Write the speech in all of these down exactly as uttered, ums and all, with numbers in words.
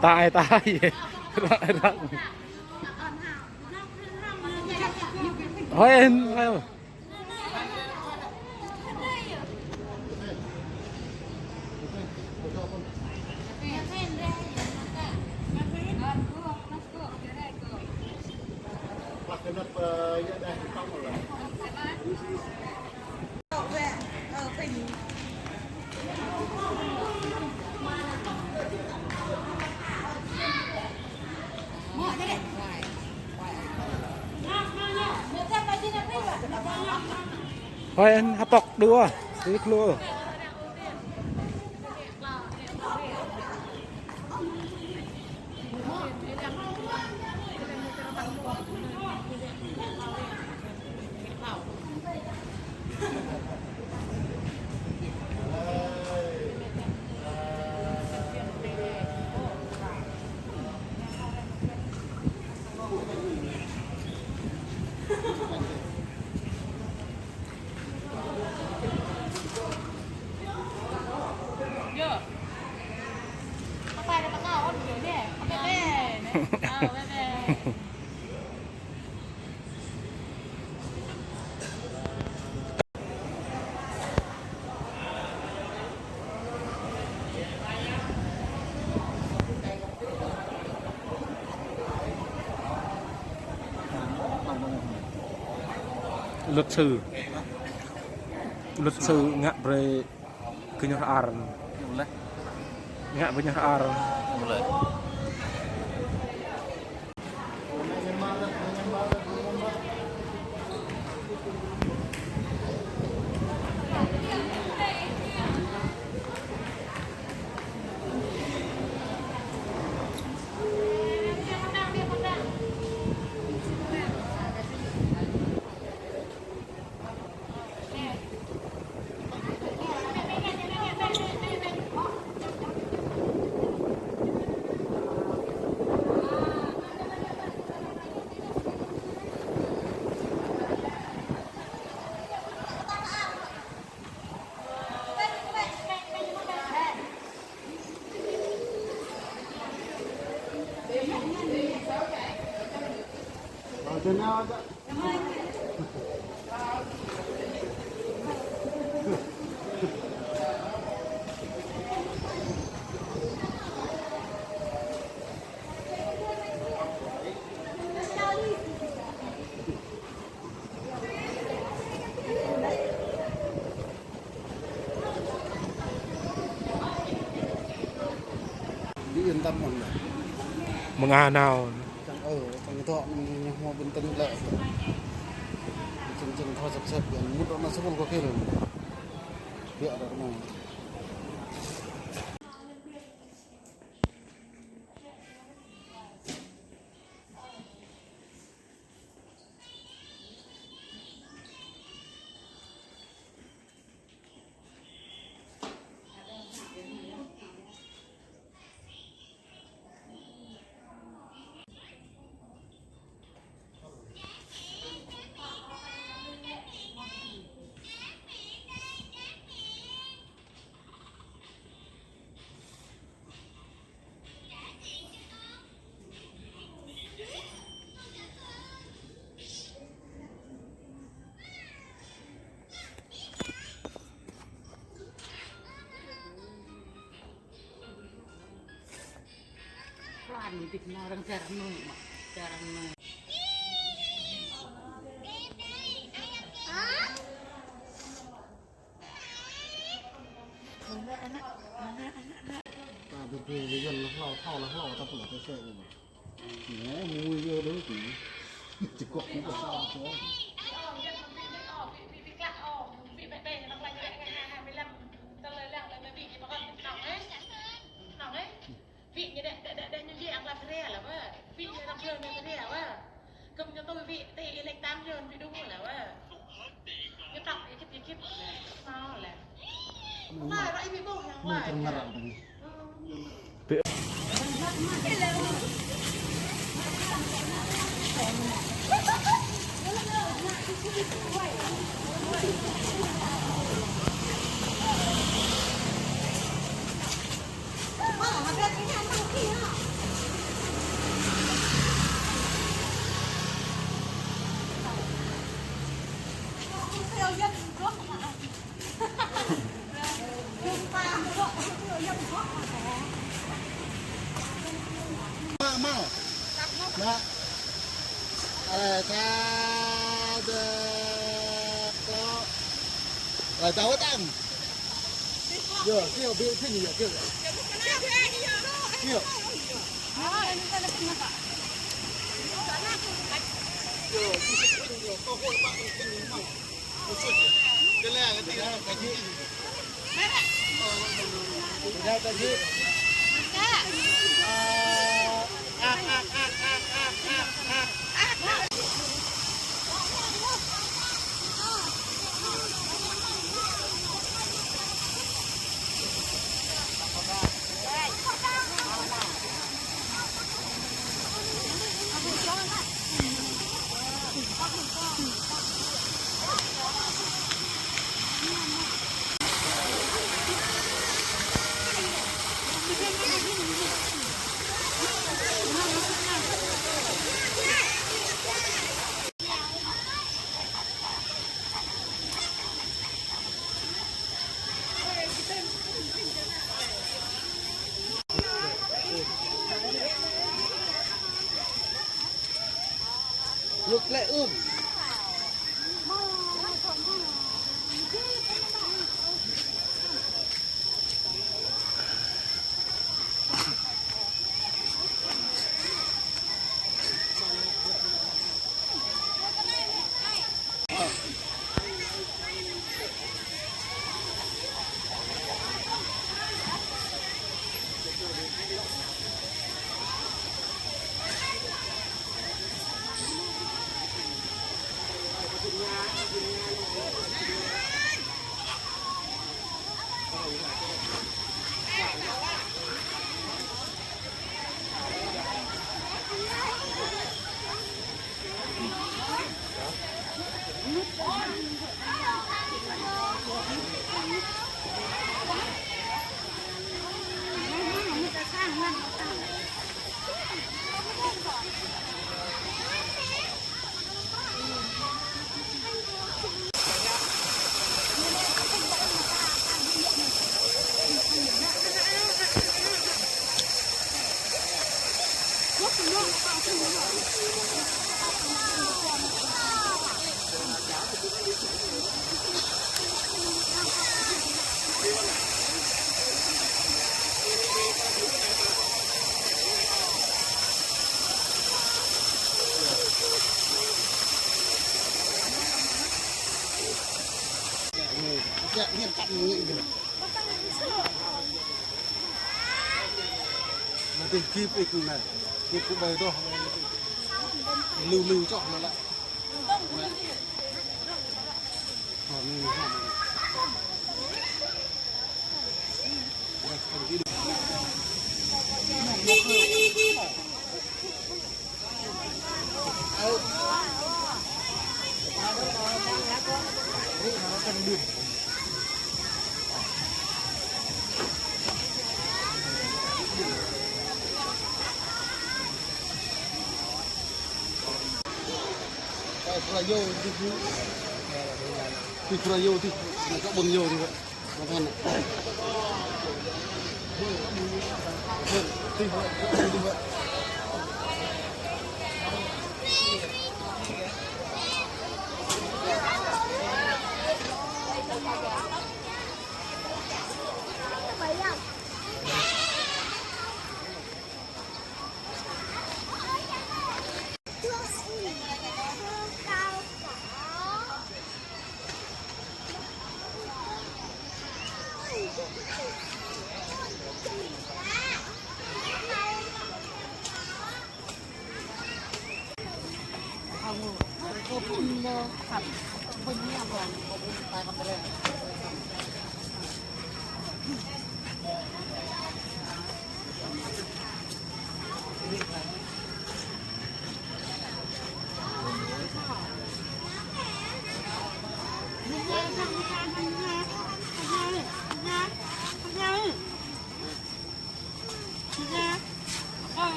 Tai, tai. Ră, ră. Hơi, hơi. Hơi, hơpŏk đua, đi klua. Luật sư. Luật sư ngă brơi gơñu hơar. Ngă brơi gơñu hơar. Đi yên tâm mơ̆n. Mơ̆ng anŭn. Čang, ơ, čang tŏ ñu hmâo bình tĩnh lĕ. Čang, čang thâo sep sep, ñu mŭt anŭn sơmul kơ khil. Biă dah kơnơ̆ng. Kuan tik na orang jarang nung, mak. Jarang nung. Mana anak? Mana anak? Nak. Ta ƀu ƀu ƀu yơh lah hlâo, thâo lah hlâo, ta pơlă ta sĕ ñu mă. Ñu mui yơh đôč kơ. Čơkŏk ñu kơ sa čô. Vị ñu đe, đe, đe, đe ñu djai ang klap ria lah, wă. Vị ñu răng bơ̆ ñu ria, wă. Kơ̆m ñu tui vị tê i lek tam yơn vị đu lah, wă. Ñu tŏk i kit, i kit. Mau lah. Mau ră i vị ƀuh yang lain. Mau tơngăr ră tadi. Ơ. Bê- Hello. Mă, mă. Mă. Ơ, sa, dua, klâo. Ơ, tao tăng. Yơh, kêu, kêu, kêu, kêu. Kêu. Luk lĕ ưm. Ơ, ơ, ơ, ơ. Mă tih kip ih anai. Kip kơ ƀai tŏh. Lu lu čŏh anai lĕ. Anai. Ơ, anai, anai. Ơ, Phrâo Yô, tih. Tih Phrâo Yô, tih. Anai kơ ƀôn Yô, tih.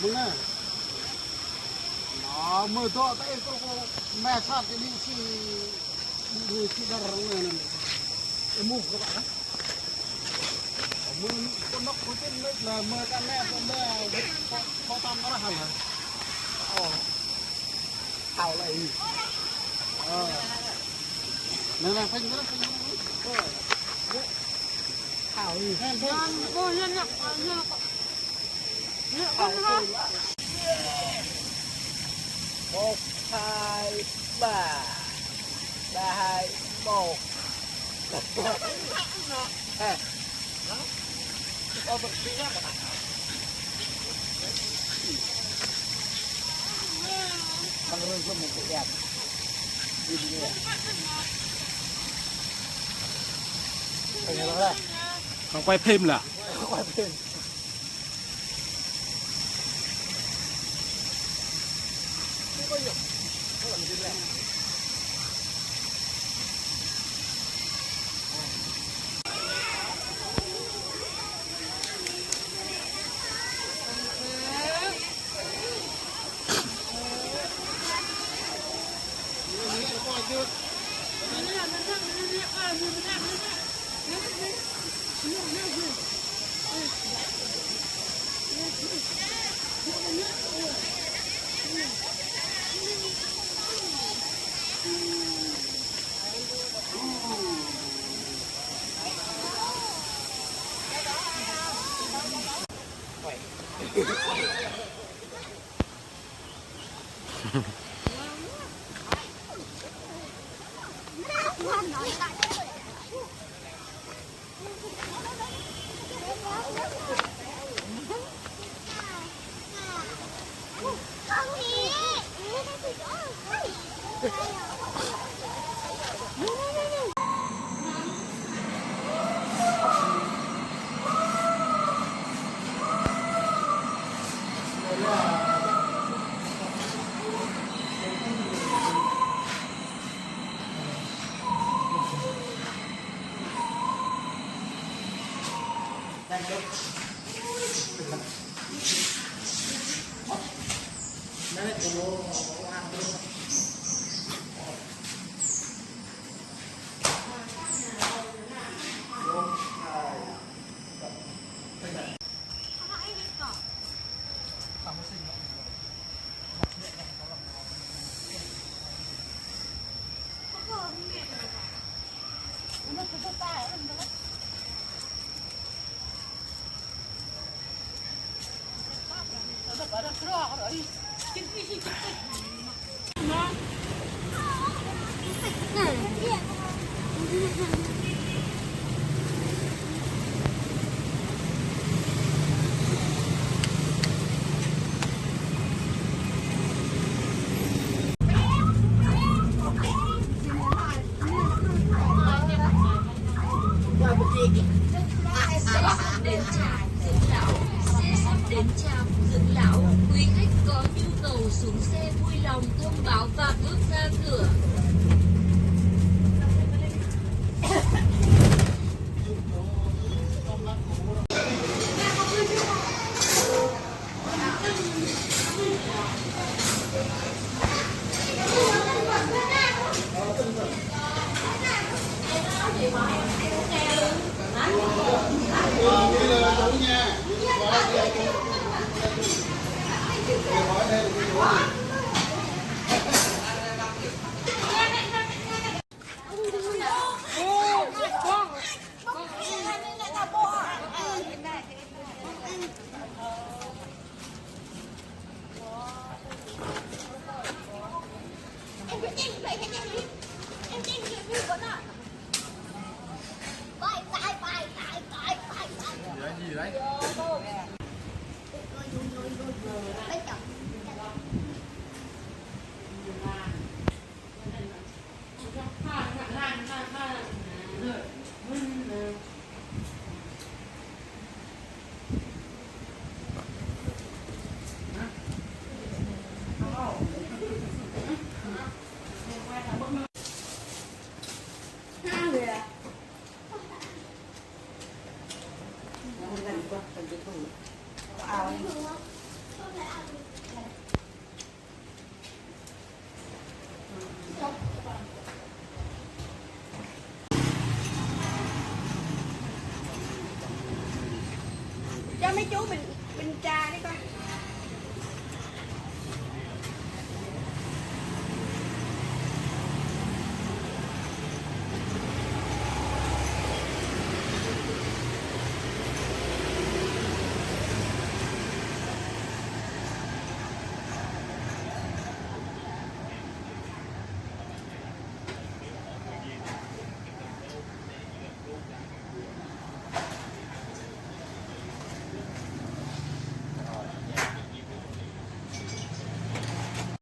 Mơ̆ng anai. Mơ̆ dŏ ta ih kơ kơ mĕ sat kơ đĭ si, đĭ si dar mơ̆ anai. Ih mŭt kơ ƀă hă? Mơ̆ kơ nŏk kơ tin mĕ la mơ̆ ta mĕ kơ mĕ kơ, kơ tam arah hă. Ơ. Thâo lĕ. Ơ. Anai, anai, phanh, anai, phanh, anai. Ơ. Thâo. Phanh, phanh. Một, hai, ba. Ba, hai, một. Ơ. Không quay phim là. Không quay phim. Đến trạm, xe sắp đến trạm dưỡng lão. Quý khách có nhu cầu xuống xe vui lòng thông báo và bước ra cửa. Ê, chú bình, bình trà đi con.